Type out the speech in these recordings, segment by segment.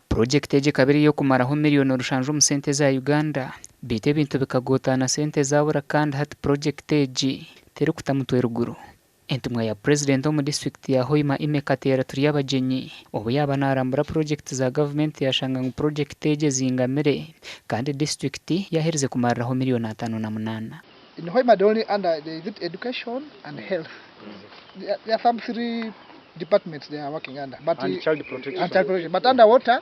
Purojekiti egi ekaba eri ey'okumaraho miriyoni rushanju omu sente eza Uganda beitu ebintu bikagotaana sente zaabura kandi hati purojekiti egi terikuta mutwe ruguru. Entumwa ya Purezidenti omu disiturikiti ya Hoima Immy Kateera Turyabagyenyi obu yaaba narambura purojekiti za gavumenti yashanga ngu purojekiti egi ezingamire kandi disiturikiti yaaherize kumariraho miriyoni 58. In Hoima they only under there is it education and health. There, there are some three departments they are working under. But And child protection. And child protection. But under water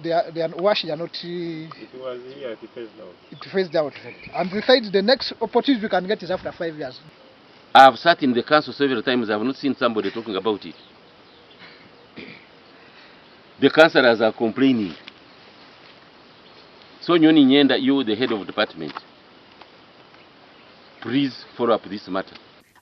they are wash they are not It was here, it phased out. It phased out. And they said the next opportunity we can get is after 5 years. I have sat in the council several times, I have not seen somebody talking about it. The councillors are complaining. So Nyoni Nyenda, you the head of department, please follow up this matter.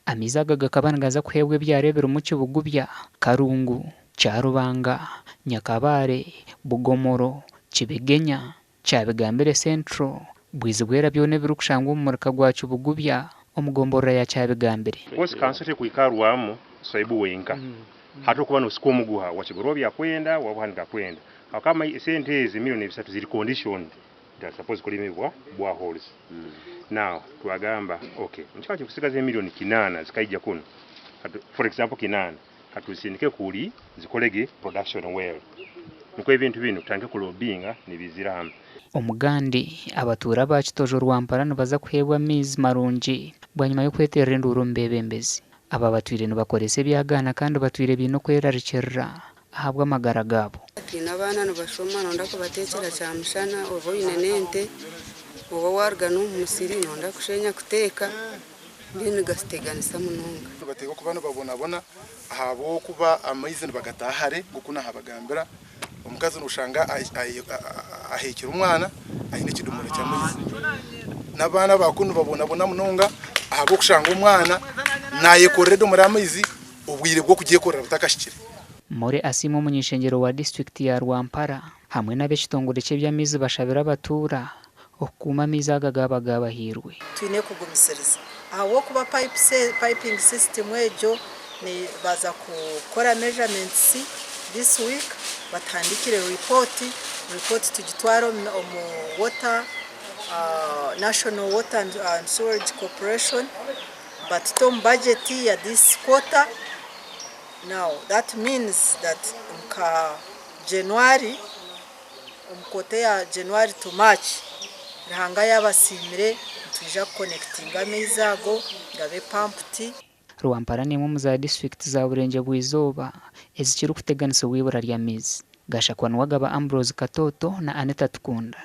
Amaizi aga gakaba nigaza kuheebwa ebyaro ebirimu Kibugubya, Karungu, Kyarubanga, Nyakabaare, Bugomoro, Kibegenya, Kyabigambire Central, Bwizibwera byona ebirikushangwa omu murika gwa Kibugubya omu gomborora ya Kyabigambire. Course kanso tekwikarwamu Swaibu wenka hati okuba nosika omuguha wakigura obyakwenda wabuhanika kwenda hakama esente ezi 3 million ziri conditioned that suppose kulimibwa boreholes. Now twagamba, okay, mukika kikusigaza 8 million zikaija kuno. For example, 8 katuzindike kuli zikolege production well, nikwo ebintu bino tutandike kulobbyinga nibizira hamwe. Omugandi abatuura ba Kitojo Rwampara nibaza kuheebwa amaizi marungi bwanyima y'okweterera enduuru omu beebembezi. Aba batwire nibakoresa ebyagaana kandi batwire baine okwerarikirira ahabw'amagara gaabo. Twine abaana nibashoma, nonda kubateekyera kyamushana, oba oine n'ente, oba waruga n'omu musiri nonda kushenya kuteeka, mbwenu gasiteganisa munonga. Nibateekwa kuba nibabonabona ahabw'okuba amaizi nibagataha hare. Nk'oku nahabagambira, omukazi noshanga ahekire omwana aine ekidomora ky'amaizi, n'abaana bakuru nibabonabona munonga ahabw'okushanga omwana nayekorera edomora y'amaizi obwire bw'okugyekorera butakahikire. More Asiimwe, omuny'ishengyero wa disiturikiti ya Rwampara, hamwe n'ab'ekitongore ky'eby'amaizi bashabire abatuura okukuuma amaizi aga gaaba gabahairwe. Twine kugumisiriza ahabw'okuba piping system egyo baza kukora measurements this week, batandikire report. Report tugitware omu water National Water and Sewerage Corporation, batute omu budget ya this quarter. Now that means that nka January, omu quarter ya January to March, Ruhanga yabasiimire, nitwija kuconnectinga amaizi ago gabe pumped. Rwampara n'emwe omu za disiturikiti za Burengye bw'Eizooba ezikiri kuteganisibwa ibura ry'amaizi. Gashakwa Niwagaba Ambrose Katoto na Anita Tukunda.